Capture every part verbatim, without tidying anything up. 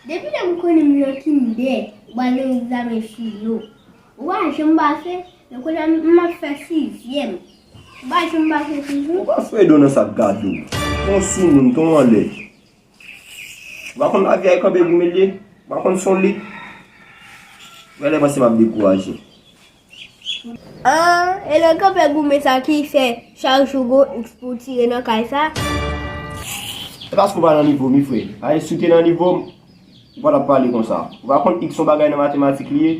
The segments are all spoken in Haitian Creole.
Depi lè m konnen m yon kinder, ou al nan egzamen filo. Ou pa janm pase, men kounye a m ap fè sizyèm. Ou pa janm pase toujou. Ou pa fè do nan sa k gade w. Ton soumoun, ton anlè. Ou pa konn lavi a e kanpe goumen l ye? Ou pa konn son lit? Ou genlè panse m ap dekouraje. Ah, e lè kanpe goumen sa ki fè chak jou gon X pou w tire nan kay sa? Se paske w pa nan nivo m, wi, frè. Paske si w te nan nivo m, ou pa t ap pale konsa. Ou pa konn X se yon bagay nan matematik li ye?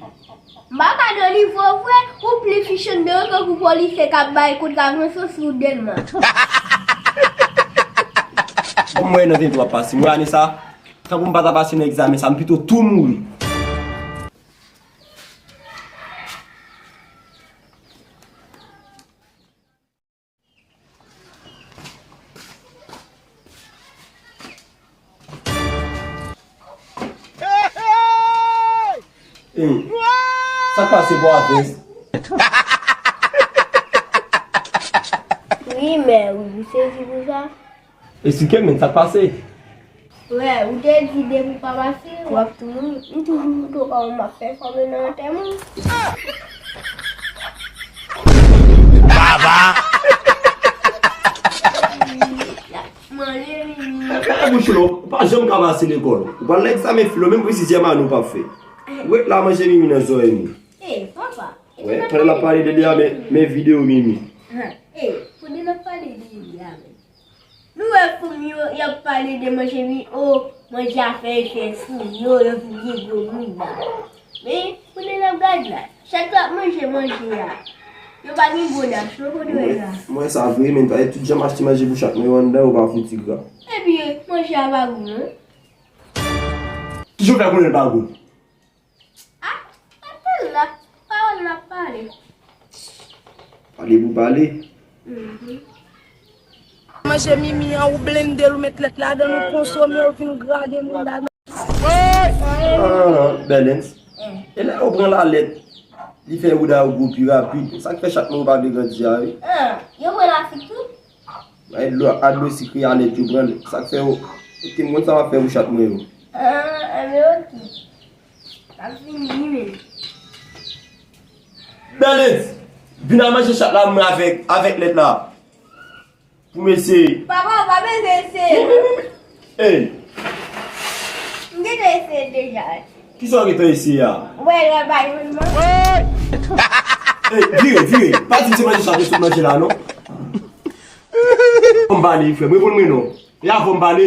M pa ka nan nivo w, frè. Ou pli fichon de kankou polisye k ap bay kout ka pran sou Dèlma. Kòm mwen nan tenten w ap pase. Mwen ane sa, tankou m pa ta pase nan egzamen sa, m pito tou mouri. Hey! Sa k pase bò a vès? Wi, men ou sezi pou sa? Esplike m, men sa k pase? Frè, ou te di depi w pa pase, w ap tou mouri. M toujou tou kòman m ap pèfòme nan antèman. Baba! Manje mimi. Fèmen bouch ou non, ou pa janm ka pase lekòl. Ou pral nan egzamen filo, menm pou sizyèm ane ou p ap fè. Ou ret la manje mimi nan zòrèy nou. Ey, papa. Wè, pandan n ap pale de li a, men, men videyo mimi. Ey, pandan n ap pale de li a, men. Nou wè fanm yo, y ap pale de manje mi, o, manje a fè efè sou yo, yo vin gen gwo bouda. Men, kounye n ap gade la, chak yo ap manje manje a. Yo pa gen gwo nas non, kote w wè sa? Mwen sa vre, men, paske tout jan m achte manje pou chat mwen yo anndan, yo pa fouti gra. Epi, manje a pa gou non. Kijan w fè konnen l pa gou? Ah, pa pale la. Pawòl n ap pale. Pale pou pale. Mhm. Manje mimi an, ou blende l, ou met lèt ladan l, ou konsome, ou vin grade mouda nan. Ah, Bèlens. Eh. E lè yo pran lalèt, li fè mouda yo gwo pi rapid. Sa k fè chat mwen yo pa vle grandi a, wi. Ah, yo pran lafrik tou? Bay dlo ak dlo sikre a nèt yo pran l. Sa k fè yo, te m konn sa m ap fè pou chat mwen yo. Ah, enben oke. N ap vini wi menm. Bèlens, vin al manje chat la mwen avèk, avèk lèt la. Pou m eseye. Papa, ou pa bezwen eseye non. Ey! M gentan eseye deja. Kisa w gentan eseye a? Ou wè lè bay menm non. Ey, vire, vire. Pa di m se manje chat yo sot manje la non. Fò m pale, frè m. Reponn mwen non. E avan m pale.